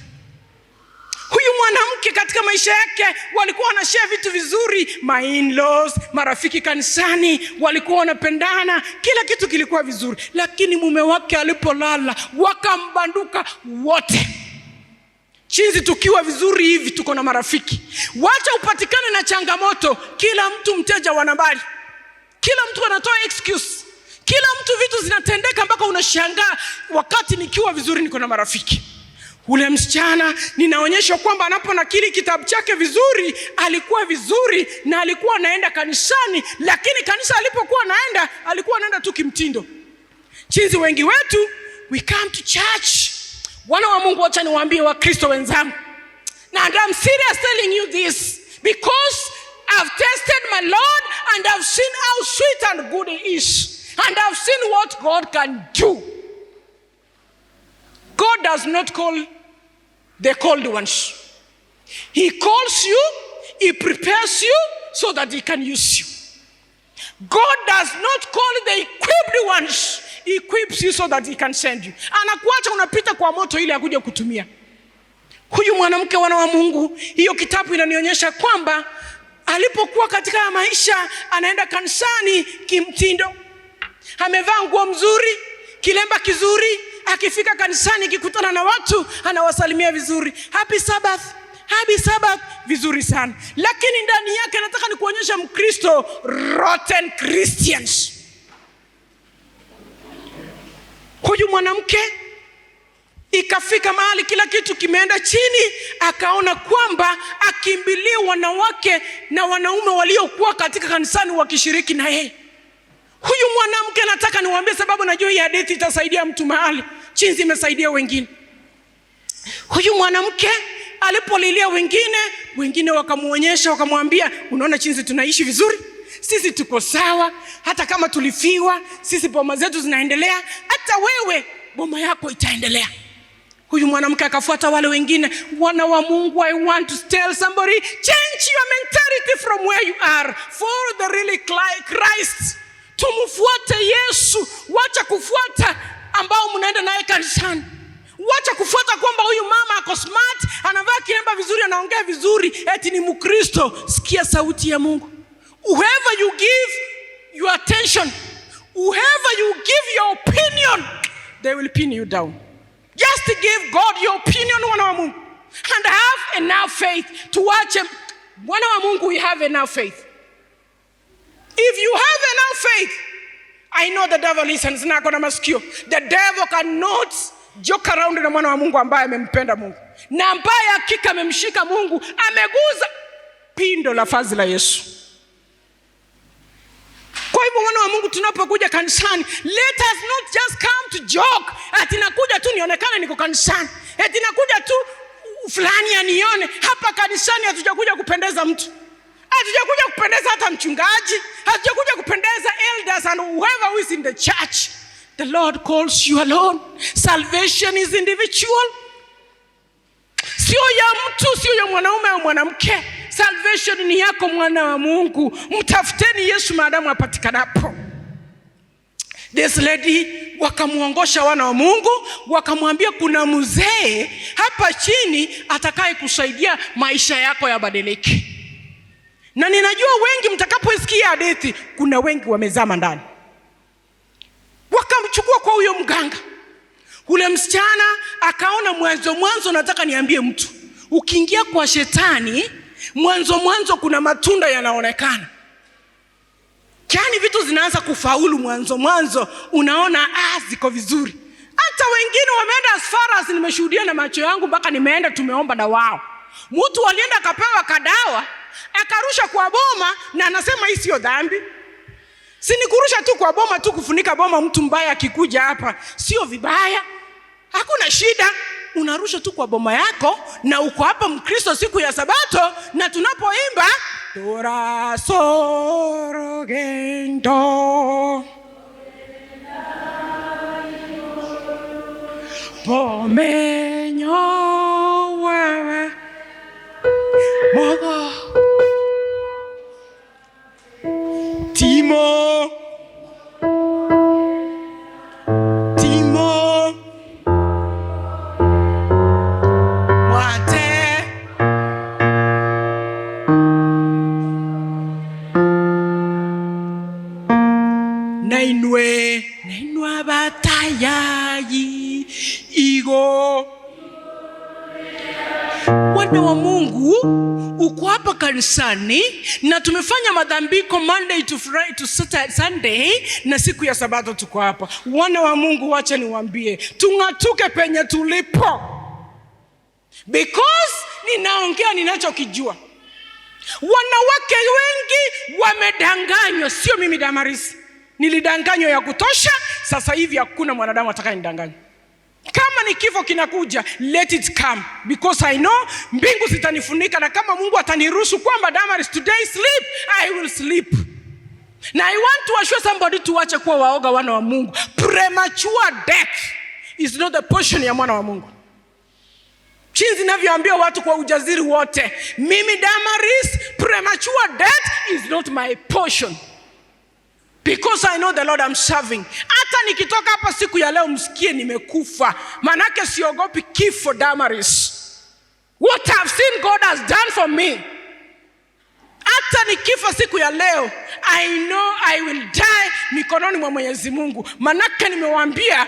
Huyu mwanamke katika maisha yake walikuwa wanashare vitu vizuri, my in-laws, marafiki kanisani walikuwa wanapendana, kila kitu kilikuwa vizuri, lakini mume wake alipolala wakambanduka wote. Chinzi tukiwa vizuri hivi tuko na marafiki, wacha upatikane na changamoto, kila mtu mteja wa nambari, kila mtu anatoa excuse, kila mtu vitu zinatendeka mpaka unashangaa, wakati nikiwa vizuri niko na marafiki. Ule msichana ninaonyeshwa kwamba anaponakili kitabu chake vizuri, alikuwa vizuri na alikuwa anaenda kanisani, lakini kanisa alipokuwa anaenda alikuwa anaenda tu kimtindo. Chinzi wengi wetu we come to church. Wana wa Mungu, wacha niwaambie Wakristo wenzangu, and I'm serious telling you this because I've tested my Lord and I've seen how sweet and good he is, and I've seen what God can do. God does not call the called ones. He calls you, he prepares you so that he can use you. God does not call the equipped ones. He equips you so that he can send you. Anakuacha unapita kwa moto ili akuje kutumia. Huyu mwanamke, wana wa Mungu, hiyo kitabu inanionyesha kwamba alipokuwa katika maisha anaenda kanisani kimtindo, amevaa nguo mzuri, kilemba kizuri, akifika kanisani akikutana na watu anawasalimia vizuri, happy Sabbath, happy Sabbath, vizuri sana. Lakini ndani yake nataka nikuonyesha Mkristo, rotten Christians. Huyu mwanamke Ikafika mahali kila kitu kimeenda chini, akaona kwamba akimbilie wanawake na wanaume waliokuwa katika kanisani wakishiriki na yeye. Huyu mwanamke, nataka niwaambie, sababu najua hii hadithi itasaidia mtu mahali chinzi imesaidia wengine. Huyu mwanamke alipolilia wengine, wengine wakamwonyesha, wakamwambia, unaona chinzi tunaishi vizuri, sisi tuko sawa, hata kama tulifiwa, sisi boma zetu zinaendelea, hata wewe boma yako itaendelea. Huyu mwanamke akafuata wale wengine. Wana wa Mungu, I want to tell somebody, change your mentality from where you are. Follow the really Christ. Tumfuate Yesu, wacha kufuata ambao mnaenda naye kanisani. Wacha kufuata kwamba huyu mama ako smart, anavaa kilemba vizuri, anaongea vizuri, eti ni Mkristo. Sikia sauti ya Mungu. Whoever you give your attention, whoever you give your opinion, they will pin you down. Just give God your opinion, wana wa Mungu, and have enough faith. Tuache, mwana wa Mungu, we have enough faith. If you have enough faith, I know the devil listens na ako na masikio. The devil cannot joke around na mwana wa Mungu ambaye amempenda Mungu na ambaye hakika amemshika Mungu, ameguza pindo la vazi la Yesu. Kwa hivyo mwana wa Mungu, tunapokuja kanisani, let us not just come to joke. Ati nakuja tu nionekane niko kanisani, ati nakuja tu fulani anione. Hapa kanisani hatujakuja kupendeza mtu, hatujakuja kupendeza hata mchungaji, hatujakuja kupendeza elders and whoever who is in the church. The Lord calls you alone. Salvation is individual, sio ya mtu, sio ya mwanaume au mwanamke. Salvation ni yako, mwana wa Mungu. Mtafuteni Yesu maadamu apatikanapo. This lady wakamwongosha wana wa Mungu, wakamwambia kuna mzee hapa chini atakaye kusaidia maisha yako yabadilike. Na ninajua wengi mtakapoisikia hadithi, kuna wengi wamezama ndani. Wakamchukua kwa huyo mganga. Ule msichana akaona mwanzo mwanzo, nataka niambie mtu, ukiingia kwa shetani mwanzo mwanzo kuna matunda yanaonekana, yaani vitu zinaanza kufaulu mwanzo mwanzo, unaona ziko vizuri. Hata wengine wameenda as far as nimeshuhudia na macho yangu, mpaka nimeenda tumeomba na wao. Mtu alienda akapewa kadawa akarusha kwa boma, na anasema hii sio dhambi. Si ni kurusha tu kwa boma tu, kufunika boma, mtu mbaya akikuja hapa sio vibaya, hakuna shida. Unarusha tu kwa boma yako, na uko hapa Mkristo siku ya Sabato, na tunapoimba torasorogendo pomenyo wewe mogo Timo Timo Mwate nainwe nainwa batayayi igo. Wana wa Mungu, uko hapa kanisani na tumefanya madhambiko Monday to Friday to Saturday, Sunday na siku ya Sabato tuko hapa. Wana wa Mungu, wacha niwaambie, tung'atuke penye tulipo, because ninaongea ninachokijua. Wanawake wengi wamedanganywa, sio mimi Damaris, nilidanganywa ya kutosha. Sasa hivi hakuna mwanadamu atakayenidanganya. Kama ni kifo kinakuja, let it come, because I know mbingu zitanifunika, na kama Mungu ataniruhusu kwamba Damaris today sleep, I will sleep. Na I want to assure somebody, tuache kuwa waoga, wana wa Mungu. Premature death is not the portion ya mwana wa Mungu. Chinzi ninavyoambia watu kwa ujasiri wote, mimi Damaris, premature death is not my portion, because I know the Lord I'm serving. Hata nikitoka hapa siku ya leo msikie nimekufa, manake siogopi kifo Damaris. What I've seen God has done for me. Hata nikifa siku ya leo, I know I will die mikononi mwa Mwenyezi Mungu. Manake nimewaambia,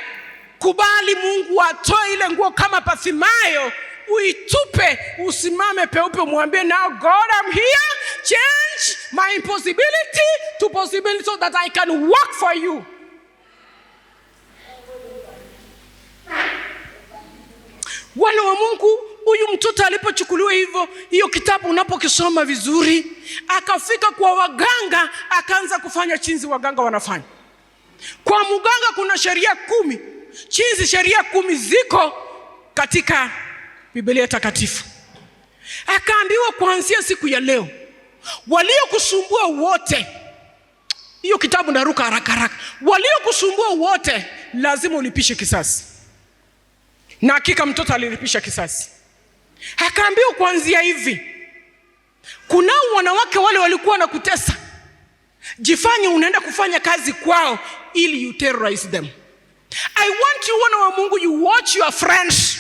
kubali Mungu atoe ile nguo kama Bartimayo, uitupe, usimame peupe, umwambie now God I'm here, change my impossibility to possibility so that I can work for you. Wana wa Mungu, huyu mtoto alipochukuliwa hivyo, hiyo kitabu unapokisoma vizuri, akafika kwa waganga, akaanza kufanya chinzi waganga wanafanya. Kwa mganga kuna sheria 10, chinzi sheria 10 ziko katika Biblia Takatifu. Akaambiwa kuanzia siku ya leo, waliokusumbua wote, hiyo kitabu naruka haraka haraka, waliokusumbua wote lazima ulipishe kisasi. Na hakika mtoto alilipisha kisasi. Akaambiwa kuanzia hivi, kunao wanawake wale walikuwa wanakutesa, jifanye unaenda kufanya kazi kwao ili you terrorize them. I want you, wana wa Mungu, you watch your friends.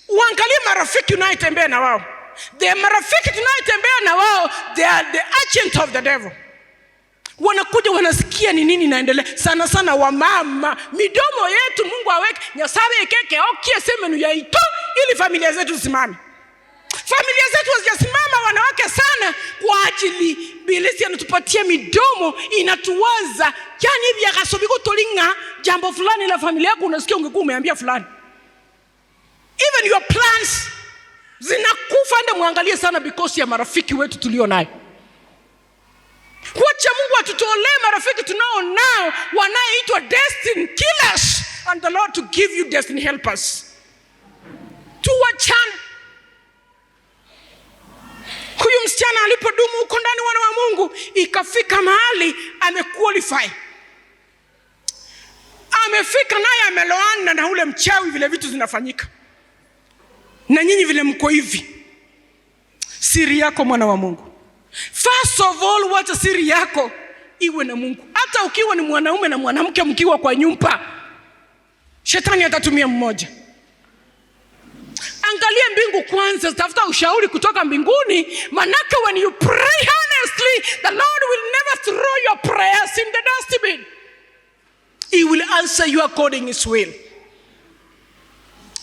Uangalie marafiki unayetembea na wao. The marafiki tunayetembea na wao, they are the agent of the devil. Wanakuja wanasikia ni nini inaendelea. Sana sana wamama, midomo yetu Mungu aweke nyasaye ekeke okie semenu yaito ili familia zetu zisimame. Familia zetu hazijasimama wanawake sana kwa ajili bilisi anatupatia midomo inatuwaza. Yani hivi akasobiko tolinga jambo fulani la familia yako unasikia ungekuwa umeambia fulani. Even your plans zinakufa. Ndio muangalie sana because ya marafiki wetu tulio nayo. Wacha Mungu atutolee marafiki tunao nao wanaoitwa destiny killers, and the Lord to give you destiny helpers. Tuwachane. Huyu msichana alipodumu huko ndani, wana wa Mungu, ikafika mahali amequalify. Amefika naye ameloana na ule mchawi, vile vitu zinafanyika. Na nyinyi vile mko hivi. Siri yako mwana wa Mungu, first of all, wacha siri yako iwe na Mungu. Hata ukiwa ni mwanaume na mwanamke mkiwa kwa nyumba, shetani atatumia mmoja. Angalia mbingu kwanza, tafuta ushauri kutoka mbinguni, manake when you pray honestly, the Lord will never throw your prayers in the dustbin. He will answer you according his will.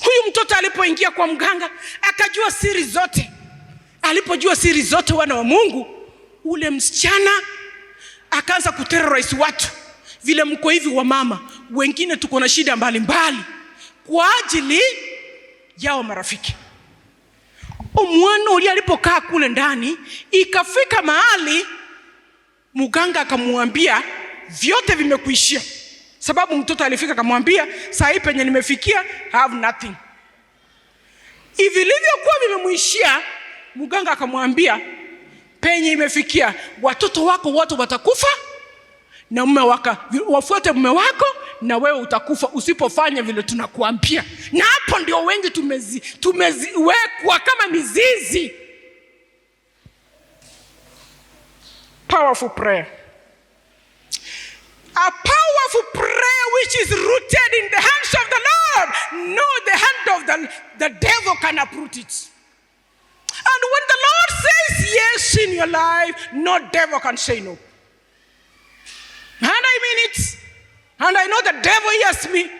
Huyu mtoto alipoingia kwa mganga akajua siri zote. Alipojua siri zote, wana wa Mungu, ule msichana akaanza kuterrorize watu. Vile mko hivi wa mama, wengine tuko na shida mbalimbali kwa ajili yao marafiki. Omwana uli alipokaa kule ndani, ikafika mahali mganga akamwambia vyote vimekuishia. Sababu mtoto alifika akamwambia saa hii penye nimefikia I have nothing. Vilivyokuwa vimemuishia, mganga akamwambia penye imefikia watoto wako wote watakufa na mume wako, wafuate mume wako na wewe utakufa usipofanya vile tunakuambia. Na hapo ndio wengi tumeziwekwa kama mizizi. Powerful prayer. A powerful prayer which is rooted in the hands of the Lord. No, the hand of the devil can uproot it. And when the Lord says yes in your life, no devil can say no. And I mean it. And I know the devil hears me.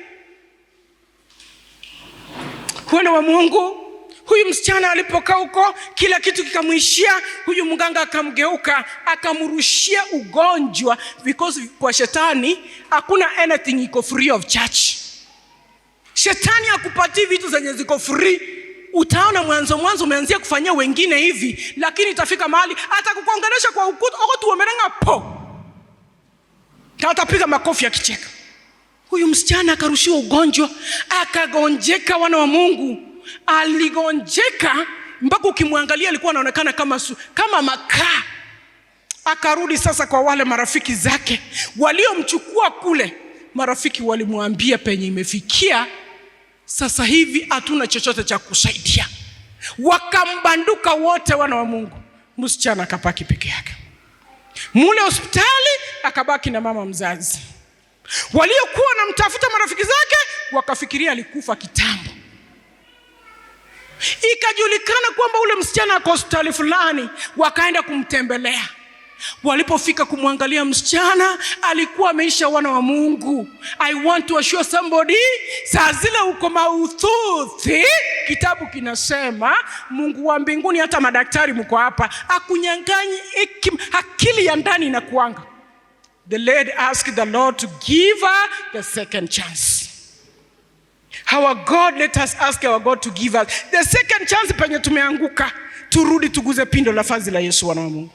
Wana wa Mungu, huyu msichana alipokaa huko, kila kitu kikamuishia. Huyu mganga akamgeuka, akamrushia ugonjwa, because kwa shetani hakuna anything iko free of charge. Shetani hakupatii vitu zenye ziko free. Utaona mwanzo mwanzo umeanzia kufanyia wengine hivi, lakini itafika mahali atakukongelesha kwa ukuta, oko tuomerenga po. Na atapiga makofi akicheka. Huyu msichana akarushiwa ugonjwa, akagonjeka. Wana wa Mungu, aligonjeka mpaka ukimwangalia alikuwa anaonekana kama makaa. Akarudi sasa kwa wale marafiki zake waliomchukua kule. Marafiki walimwambia penye imefikia sasa hivi hatuna chochote cha kusaidia. Wakambanduka wote, wana wa Mungu. Msichana akabaki peke yake mule hospitali, akabaki na mama mzazi. Waliokuwa wanamtafuta marafiki zake wakafikiria alikufa kitambo. Ikajulikana kwamba ule msichana ako hospitali fulani, wakaenda kumtembelea. Walipofika kumwangalia msichana, alikuwa ameisha. Wana wa Mungu, I want to assure somebody, saa zile uko mauthuthi, kitabu kinasema Mungu wa mbinguni, hata madaktari mko hapa, akunyang'anyi akili ya ndani inakuanga. The lady asked the Lord to give her the second chance. Our God, let us ask our God to give us the second chance. Penye tumeanguka, turudi tuguze pindo la vazi la Yesu, wana wa Mungu.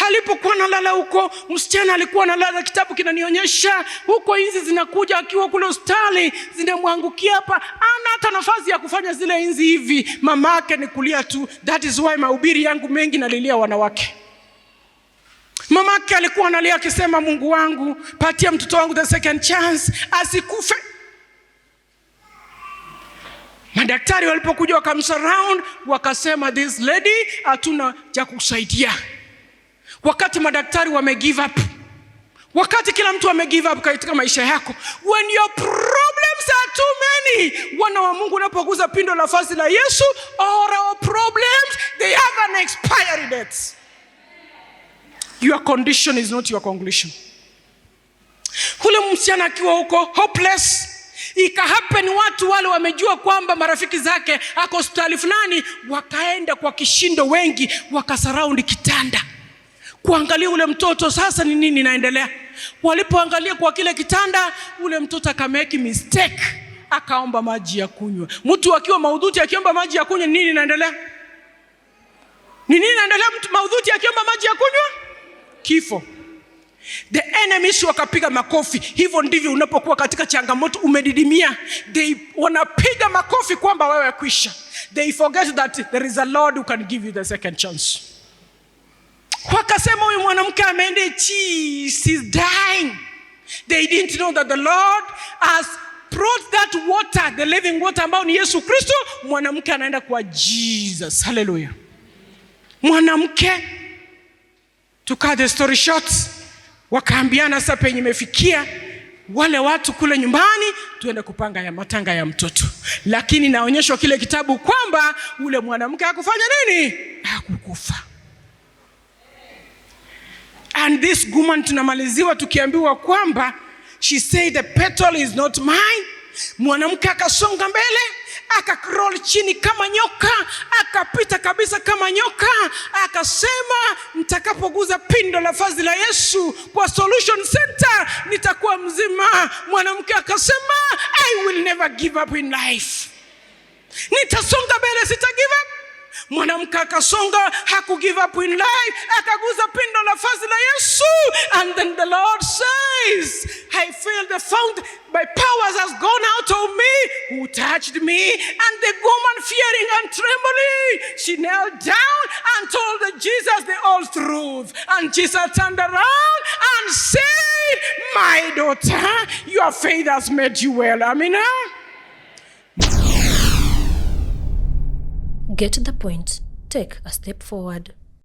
Alipokuwa nalala huko, msichana alikuwa analala, kitabu kinanionyesha huko, inzi zinakuja akiwa kule hospitali, zinamwangukia hapa, ana hata nafasi ya kufanya zile inzi hivi. Mamake ni kulia tu. That is why mahubiri yangu mengi nalilia wanawake. Mamake alikuwa analia akisema, "Mungu wangu, patia mtoto wangu the second chance, asikufe." Madaktari walipokuja wakamsurround, wakasema, "This lady, hatuna cha kusaidia." Wakati madaktari wame give up, wakati kila mtu ame give up katika maisha yako, when your problems are too many, wana wa Mungu, unapoguza pindo la vazi la Yesu, all our problems, they have an expiry date. Your condition is not your conclusion. Ule msichana akiwa huko hopeless, ikahappen watu wale wamejua kwamba marafiki zake ako hospitali fulani, wakaenda kwa kishindo wengi, wakasurround kitanda kuangalia ule mtoto, sasa ni nini inaendelea. Walipoangalia kwa kile kitanda, ule mtoto akamake mistake, akaomba maji ya kunywa. Mtu akiwa mahututi akiomba maji ya kunywa, ni nini inaendelea? Ni nini inaendelea? Mtu mahututi akiomba maji ya kunywa, kifo. The enemies wakapiga makofi. Hivyo ndivyo unapokuwa katika changamoto, umedidimia, they wanapiga makofi kwamba wewe kwisha. They forget that there is a Lord who can give you the second chance. Wakasema huyu mwanamke ameenda chi, she's dying. They didn't know that the Lord has brought that water, the living water, ambao ni Yesu Kristo. Mwanamke anaenda kwa Jesus. Haleluya! Mwanamke, to cut the story short, wakaambiana sasa penye imefikia, wale watu kule nyumbani, tuende kupanga ya matanga ya mtoto. Lakini naonyeshwa kile kitabu kwamba ule mwanamke hakufanya nini? Hakukufa. And this woman, tunamaliziwa tukiambiwa kwamba she said, "The battle is not mine." Mwanamke akasonga mbele, akacrawl chini kama nyoka, akapita kabisa kama nyoka, akasema, "Nitakapoguza pindo la vazi la Yesu kwa Solution Center nitakuwa mzima." Mwanamke akasema, "I will never give up in life, nitasonga mbele, sita give up." Mwanamke akasonga, haku give up in life, akaguza pindo la vazi la Yesu. And then the Lord says, "I feel the fountain, my powers has gone out of me. Who touched me?" And the woman, fearing and trembling, she knelt down and told the Jesus the whole truth. And Jesus turned around and said, "My daughter, your faith has made you well." Amina. Get the point. Take a step forward.